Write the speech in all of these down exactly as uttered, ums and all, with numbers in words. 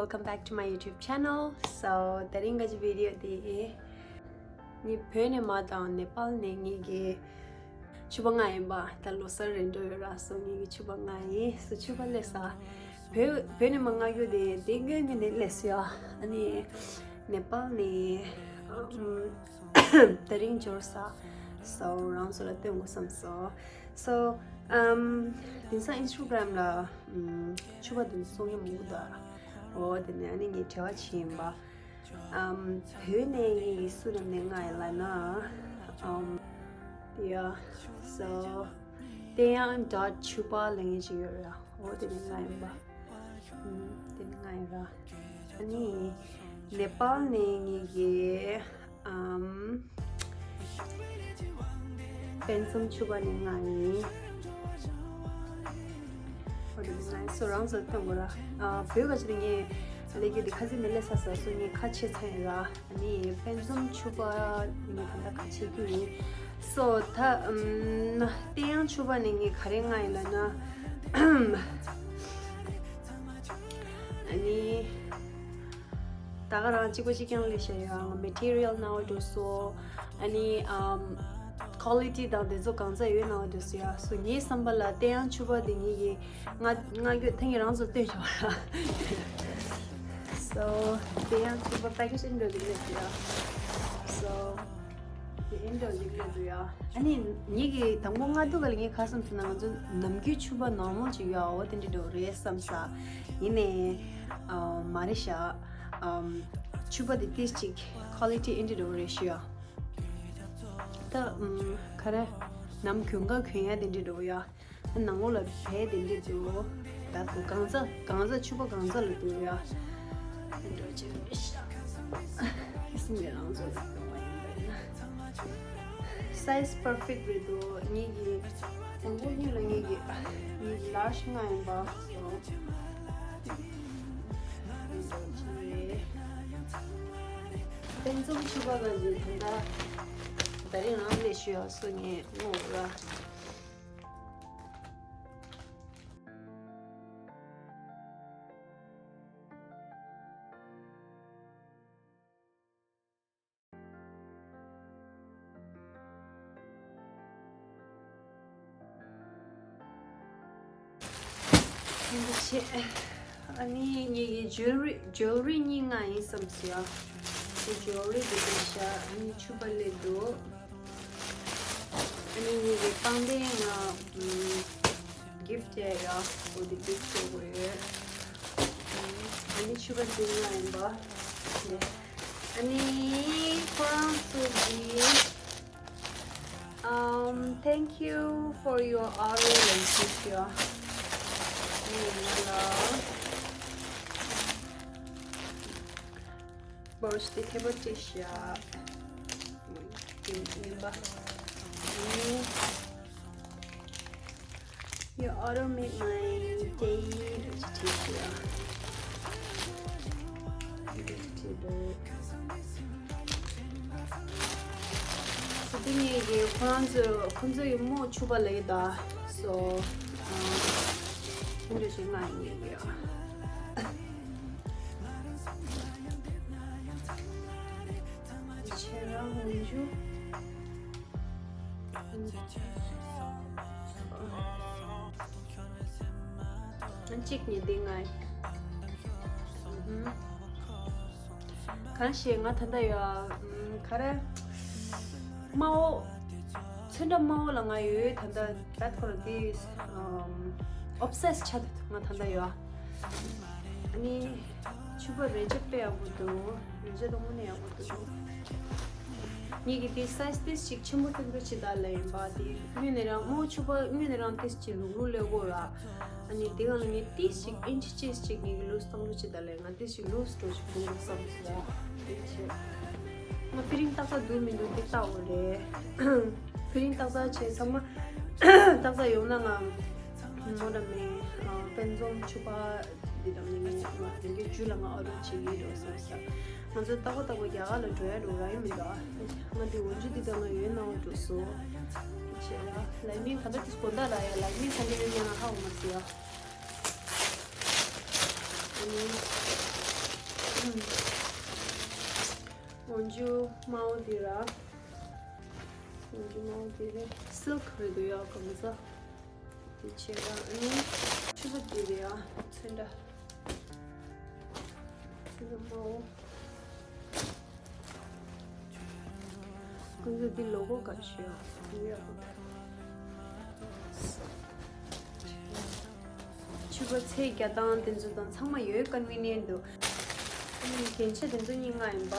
Welcome back to my YouTube channel. So དེ་རིང་གི་བི་ཌི་ཡོ་དེ་ངས་བོད་ནས་མ་དང་ནེ་པཱལ་ནས་ངེད་ཀྱི་ཕྱུ་པ་མངགས་ཡིན་པ། ད་ལོ་གསར་རན་འགྲོ་ཡོད་ར། སོ་ངེད་ཀྱི་ཕྱུ་པ་མངགས་ཡིན། སོ་ཕྱུ་པ་སླེབས་ས་བོད་བོད་ནས་མ་མངགས་རྒྱུ་དེ་དེ་སྔོན་གྱི་ནས་སླེབས་སོང་ཡ། ཨ་ནི་ནེ་པཱལ་ནས་ཨམ། དེ་རིང་འབྱོར་ས། སོ་རང་ཚོ་ལ་སྟོན་དགོས་བསམ་སོང་། སོ་ཨམ། དེང་སང་ཨིན་སི་ཊ་གྷ་རམ་ལ་ཨམ། ཕྱུ་པ་དེ་ཚོ་གསོག་མཁན་མང་པོ་འདུག་ཨ། འོ་དེ་ནས་ཨ་ནི་ངས་འབྲེལ་བ་བྱས་ཡིན་པ། ཨམ། བོད་ནས་ངས་སུ་རམ་ནས་མངགས་ཡིན་ལབ་ན། ཨམ། yeah so ཏེ་ཡང་ཌོཊ་ཕྱུ་པ་ལབ་མཁན་ཅིག་ཡོད་རེད། འོ་དེ་ནས་མངགས་ཡིན་པ། ཨམ། དེ་ནས་མངགས་ཡིན་ར། ཨ་ནི་ནེ་པཱལ་ནས་ངེད་ཀྱི་ཨམ། དཔལ་འཛོམས་ཕྱུ་པ་ནས་མངགས་ཡིན། འོ་དེ་ནས་མངགས་ཡིན། སོ་རང་ཚོ་སྟོན་དགོས་ར། ཨ། བོད་ག་ཅིག་ངས་ལས་རྒྱུ་དེ་ཁ་ཚིག་ནས་སླེབས་ཚར་སོང་། སོ་ངས་ཁ་ཕྱེ་ཚར་ཡིན་ར། ཨ་ནི་དཔལ་འཛོམས་ཕྱུ་པ་ངས་ད་ལྟ་ཁ་ཕྱེ་རྒྱུ་ཡིན། སོ་ད་ཨམ། ཏེ་ཡང་ཕྱུ་པ་ནས་ངས་ག་རེ་མངགས་ཡིན་ལབ་ན། ཨ་ནི་ད་ག་རང་གཅིག་པ་གཅིག་རྐྱང་ལས་བྱས་ཡོད། ཨང་། མེ་ཊི་རི་ཡལ་ནང་འགྲོ་སོ། ཨ་ནི་ཨམ། ཀོ་ལི་ཊི་དང་དེ་ཚོ་གང་ཚ་ཡོད་ནང་འགྲོ་སོ་ཡ། སོ་ངའི་བསམ་པ་ལ་ཏེ་ཡང་ཕྱུ་པ་དེ་ངེད་ཀྱི་ང་ང་རྒྱུ་ཐེངས་རང་ཚོ་སྟོན་བྱ་བ་ར། སོ་ཏེ་ཡང་ཕྱུ་པ་པེ་ཀེ་ཇི་འདྲ་ཞིག་སླེབས་ཡ། སོ། དེ་ཨེ་འདྲ་ཞིག་སླེབས་འདུག་ཡ། ཨ་ནི་ངེད་ཀྱི་དང་པོ་མངགས་དུས་ག་ལ་ངས་ག་བསམ་སོང་ན། ང་ཚོ་ནམ་རྒྱུན་ཕྱུ་པ་ནོར་མལ་ཅིག་ཡོད་ཨ། འོ་དེ་འདྲ་འགྲོ་རེད་བསམ་ས། ཡིན་ནའི་ཨ། མ་རེད་ཤག་ཨམ། ཕྱུ་པ་དེ་ཏིས་ཅིག་ཀོ་ལི་ཊི་ཨེ་འདྲ་འགྲོ་རེད་ཤག་ཡ། ད་ཨམ། ག་རེ། ནམ་གྱོན་ག་གྱོན་ཡ་དེ་འདྲ་འགྲོ་ཡ། ནང་ལོགས་ལ་བལ་དེ་འདྲ་འདུག་ད་གང་ཚ་གང་ཚ་ཕྱུ་པ་གང་ཚ་ལ་འདུག་ཡ། འགྲོ་ཆེ་རེད་ཤག་སུ་མེད་རང་ཚོ་ལ་གཏོང་བ་ཡིན་པ་ཡིན་ན། སའི་ཛི་པར་ཕེག་རེད་འདུག་ངེད་ཀྱི་དང་པོ་ཉིད་ལ་ངེད་ཀྱི་ངེད་ཀྱི་ལར་ཇི་མངགས་ཡིན་པ། འགྲོ་ཆེ་རེད། དཔལ་འཛོམས་ཕྱུ་པ་ལ་ཡིན་ད། ད་རིང་རང་ལས་ཞུ་ཡག་སོ་ངས་ངོ་ར། ཡིན་པ་བྱས། ཨ་ནི་ངེད་ཀྱི་ཇུ་ལ་རི་ཇུ་ལ་རི་གཉིས་མངགས་ཡིན་བསམ་སོང་ཡ། དེ་ཇུ་ལ་རི་དེ་དེ་ཤ་ཨ་ནི་ཕྱུ་པ་སླེབས་འདུག་ཨ་ནི་ངེད་ཀྱི་རྟག་པར་ང་གིཕ་ཊི་ཡ་ཡ། འོ་དེ་གིཕ་ཊི་བྱེད་དགོས་ཡོད། ཨ་ནི་ཕྱུ་པ་འདི་མངགས་ཡིན་པ། ཨ་ནི་ཁོ་རང་ཚོ་གི་ཨམ། thank you for your order ལབ་ཞུ་ཞུ། ཨ་ནི་ང་ལ་བོ་ཤི་དེ་ཐེ་བོ་ཅི་ཤ་ཡིན་པ། You auto made my day ལབ་ཅིག་བྲིས་ཤག་འདི་བྲིས་འདུག་སོ་དེ་ངེད་ཀྱི་ཁོ་རང་ཚོས་ཁོ་ཚོ་ཡི་མོ་ཕྱུ་པ་ལབ་ཀྱི་འདུག་སོ་ཨ། ཁྱེད་ཚོས་ཞིག་མངགས་ཡིན་ཡོད། ཁྱེད་རང་འོན་ཆུ། གཅིག་གཉིས་འདི་ང་ཡིན། གང་ཞེས་ང་ད་ལྟ་ཡོད་ཨ། ག་རེ། དམར་པོ། ཚོན་ཁྲ་དམར་པོ་ལ་ང་ཡོད་ད་ལྟ། ད་ཁོ་རང་དེ་ཨོབ་སེ་སི་ཆགས་ང་ད་ལྟ་ཡོད་ཨ། ཨ་ནི་ཕྱུ་པ་རེ་ཅིག་དཔེ་ཡག་པོ་འདུག་རེ་ཅིག་དང་དངོས་གནས་ཡག་པོ་འདུག་ངེད་ཀྱི་དེ་སའི་ཛི་ཏིས་ཅིག་ཆེན་པོ་སྟོན་རོགས་བྱེད་ད་ལབ་ཡིན་པ། དེ་དངོས་གནས་རང་མོ་ཕྱུ་པ་དངོས་གནས་རང་ཏིས་ཅིག་ལུག་ལུག་ལས་གོ་ར། ཨ་ནི་དེ་ག་ལ་ངས་ཏིས་ཅིག་ཨིན་ཅི་ཅིས་ཅིག་ངེད་ཀྱི་ལུག་སྟོན་རོགས་བྱེད་ད་ལབ། ང་ཏིས་ཅིག་ལུག་སི་ཊོར་ཅིག་དགོས་རེད་བསམ་སོང་། དེ་བྱས། ང་ཕི་རིང་ཏག་ཏག་འདུག་མི་འདུག་དེ་ལྟ་དགོས་རེད། ཕི་རིང་ཏག་ཏག་བྱས་ཚང་མ་ཏག་ཏག་ཡོང་ན་ང་མོ་འདྲ་མེད། ཨ། དཔལ་འཛོམས་ཕྱུ་པ། འདི་དང་ནི་ང་དེང་གི་ཇུ་ལ་ང་ཨོ་ཌར་བྱེད་ཀྱི་འགྲོ་བསམ་ས། ང་ཚོ་ཏག་པ་ཏག་པ་རྒྱ་གར་ལ་འགྲོ་ཡ་འགྲོ་ར་ཡོད་མི་འདུག་ང་འདི་འོ་ཇུ་འདི་དང་ང་ཡོད་ནང་འགྲོ་སོང་། བྱས་ལ་ལའི་མིང་ག་འདྲ་དེ་དགོན་བདག་ལ་ཡ་ལའི་མིང་ག་འདྲ་ཡོད་ཡ་ང་ཧ་གོ་མ་སོང་ཡ། ཨ་ནི། ཨུམ། ཨོན་ཇུ་མའོ་འདི་ར། ཨོན་ཇུ་མའོ་འདི་རེད། སིལཀ་རེད་འདུག་ཡ། གང་ཟག་དེ་བྱས་ད། ཨ་ནི་ཕྱུ་པ་འདི་རེད་ཡ། ཚོན་ཁྲ། ཚོན་ཁྲ་མའོ། ཁོང་ཚོ་འདི་ལོ་གོ་ག་ཞུ་ཡ། ཕྱུ་པ་ཚད་རྒྱག་སྟངས་དེ་ཚོ་དང་ཚང་མ་ཡོད། ཀོན་ཝི་ནི་ཡན་འདུག་ཨ་ནི་རྒྱན་ཆ་དེ་ཚོ་གཉིས་ལྔ་ཡིན་པ།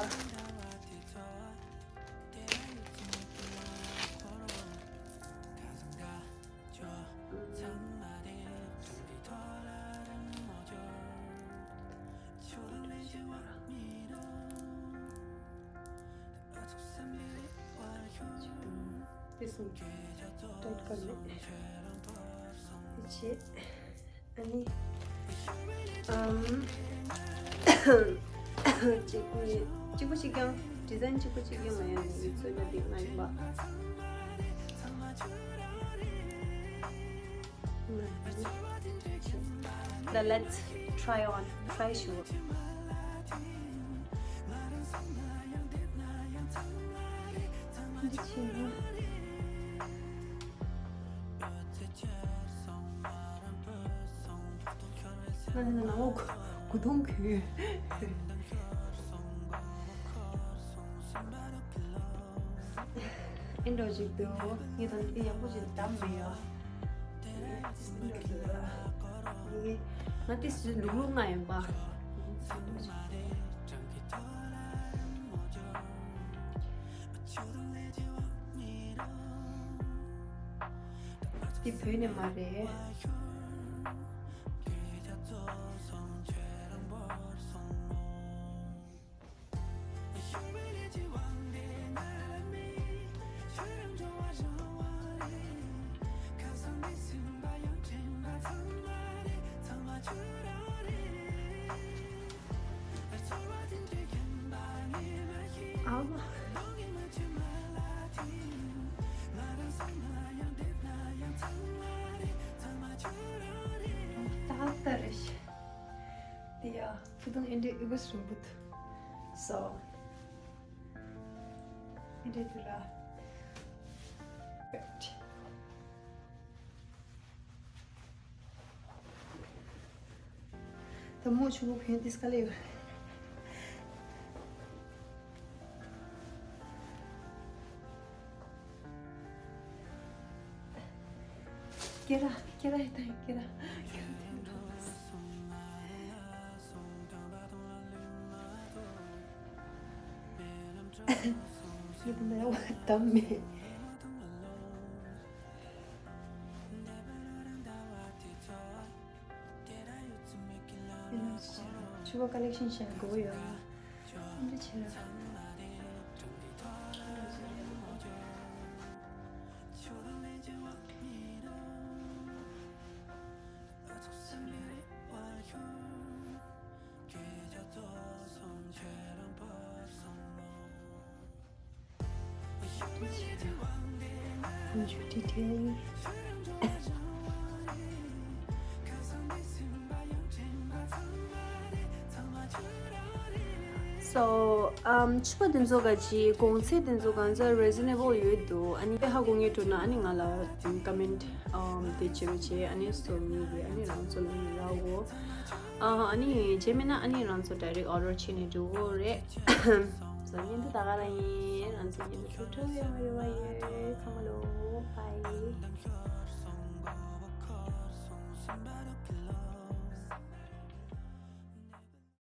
དེ་སོང་། ཊའིཊ་ཀར་ནས་དེ་བྱེད། ཨ་ནི། ཨམ། གཅིག་པུ་གཅིག་པུ་གཅིག་རྐྱང་། ཌི་ཛའིན་གཅིག་པུ་གཅིག་རྐྱང་མ་ཡིན་ནི་ཚོན་ཁྲ་འདི་ལྔ་ཡིན་པ། Then let's try on. Try ཞུ། འདི་ཕྱིན་ན། ང་ནི་ནང་འོག་གུ་དོང་གུ། ཨེ་འགྲོ་ཅིག་འདུག་ངས་ད་འདི་ཡག་པོ་ཅིག་བདམས་མེད་ཡ། ང་དེ་སུས་ལུག་ལུག་ང་ཡིན་པ། འདི་བོད་ནས་མ་རེད། ཨ་མ། ཏག་ཏག་རེད་ཤག་འདི་ཡ། བུ་དང་ཨེ་འདྲའི་ཨི་བུ་སུ་བུ་དུ། སོ། ཨེ་འདྲའི་དུ་ར། ད་མོ་ཆུ་བོ་གན་ཏིས་ཀ་ལེ་ཡོད། ཀེ་ར་ཀེ་ར་ཧེ་ཏ་ཀེ་ར། ཡིད་ནས་བ་དམ་མེད། ཕྱུ་པ་ཀ་ལེག་ཤན་བྱེད་དགོས་ཡོད། འདི་བྱེད་ར། So, um, ཕྱུ་པ་དེ་ཚོ་ག་ཅི་གོང་ཚད་དེ་ཚོ་གང་ཚད་reasonable ཡོད་འདུག་ཨ་ནི་དཔེ་ཧ་གོ་ངེས་འགྲོ་ན་ཨ་ནི་ང་ལ་comment um དེ་བྱེད་རོགས་བྱེད། ཨ་ནི་སོ་མི་གི་ཨ་ནི་རང་ཚོ་ལ་ནི་རག་གོ་ཨ་ཨ་ནི་བྱས་མེད་ན་ཨ་ནི་རང་ཚོ་direct order བྱས་ནས་འགྲོ་གོ་རེད། སོ་བརྙན་ཐུང་ད་ག་རང་ཡིན། རང་ཚོ་བརྙན་ཐུང་ཐུང་ཐུང་ཡོང་བའི་རེ་བ་ཡོད། ཚང་མ་ལོ་bye།